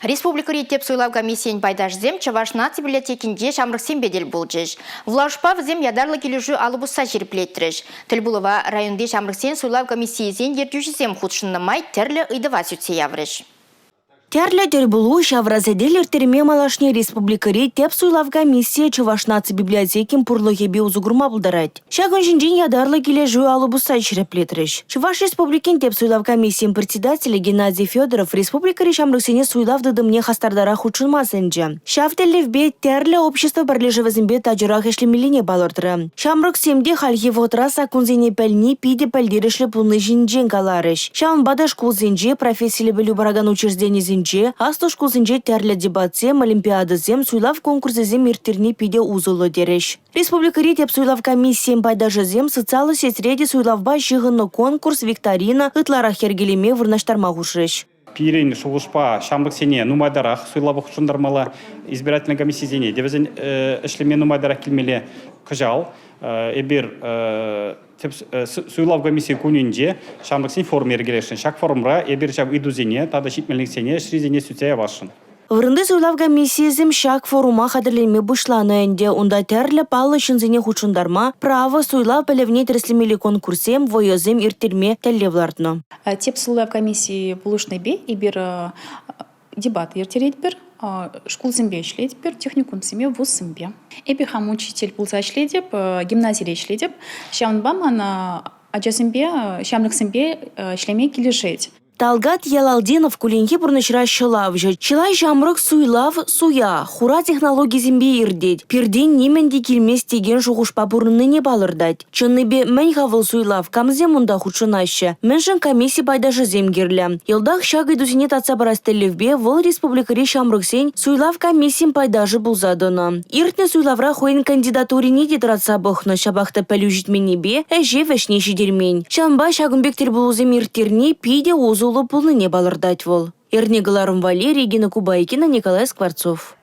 Республикӑри тӗп суйлав комиссийӗн пайташӗсем Чӑваш наци библиотекинче ҫамрӑксемпе тӗл пулчӗҫ. Вулавӑшпа вӗсем ятарлӑ килӗшӳ алӑ пусса ҫирӗплетрӗҫ. Тӗлпулӑва районти ҫамрӑксен суйлав комиссийӗсен ертӳҫисем хутшӑннӑ май тӗрлӗ ыйтӑва сӳтсе яврӗҫ. Тӗрлӗ тӗл пулу ҫавра сӗтел ирттерме малашне республикӑри тӗп суйлав комиссийӗ Чӑваш наци библиотекин пурлӑхӗпе усӑ курма пултарать. Ҫакӑн ҫинчен ятарлӑ килӗшӳ алӑ пусса ҫирӗплетрӗҫ. Чӑваш Республикин тӗп суйлав комиссийӗн председателӗ Геннадий Федоров республикӑри ҫамрӑксене суйлав тытӑмне хастартарах хутшӑнма сӗнчӗ. Ҫав тӗллевпе тӗрлӗ общество пӗрлешӗвӗсемпе тачӑрах ӗҫлемеллине палӑртрӗ. Ҫамрӑксем те хальхи вӑхӑтра саккунсене пӗлни питӗ пӗлтерӗшлӗ пулни ҫинчен каларӗҫ. Ҫавӑнпа та шкулсенче, профессиллӗ пӗлӳ паракан учрежденисенче, аслӑ шкулсенче тӗрлӗ дебатсем, олимпиадӑсем, суйлав конкурсӗсем ирттерни питӗ усӑллӑ терӗҫ. Республикӑри тӗп суйлав комиссийӗн пайташӗсем социаллӑ сетьре те суйлавпа ҫыхӑннӑ конкурс, викторина ытларах йӗркелеме, вырнаҫтарма хушрӗҫ. Пирӗн шухӑшпа ҫамрӑксене нумайтарах суйлава хутшӑнтармалла, избирательнӑй комиссисене те вӗсен ӗҫлеме нумайтарах килмелле. Кӑҫал эпир тӗп суйлав комисси кунӗнче ҫамрӑксен форумӗ йӗркелесшӗн. Ҫак форумра эпир ҫав ыйтусене тата ҫитменлӗхсене, ӗҫрисене сӳтсе явасшӑн. Вырӑнти суйлав комиссийӗсем ҫак форума хатӗрленме пуҫланӑ ӗнтӗ. Унта тӗрлӗ паллӑ ҫынсене хутшӑнтарма, право, суйлав пӗлӗвне тӗрӗслемелли конкурссем, вӑйӑсем ирттерме тӗллев лартнӑ. Тӗп суйлав комиссийӗ пулӑшнипе эпир дебат ирттеретпӗр, шкулсемпе ӗҫлетпӗр, техникумсемпе, вузсемпе. Эпӗ хам учитель пулса ӗҫлетӗп, гимназире ӗҫлетӗп. Ҫавӑнпа мана ачасемпе, ҫамрӑксемпе ӗҫлеме килӗшет. Талгат Ялалдинов кулленхи пурнӑҫра ҫӑлавҫӑ. Чылай ҫамрӑк суйлав суя, хура технологисемпе иртет. Пиртен нимӗн те килмест текен шухӑшпа пурӑннине палӑртать. Чӑннипе мӗн-ха вӑл суйлав, камсем унта хутшӑнаҫҫӗ, мӗншӗн комисси пайташӗсем кирлӗ? Йӑлтах ҫак ыйтусене татса парас тӗллевпе вӑл республикӑри ҫамрӑксен суйлав комиссийӗн пайташӗ пулса тӑнӑ. Иртнӗ суйлавра хӑйӗн кандидатурине те тӑратса пӑхнӑ, ҫапах та пӗлӳ ҫитменнипе ӗҫе вӗҫне ҫитермен. Ҫавӑнпа ҫакӑн пек тӗлпулусем ирттерни питӗ усӑллӑ пулнине палӑртать вӑл. Эрне кӑларӑм валли Регина Кубайкина, Николай Скворцов.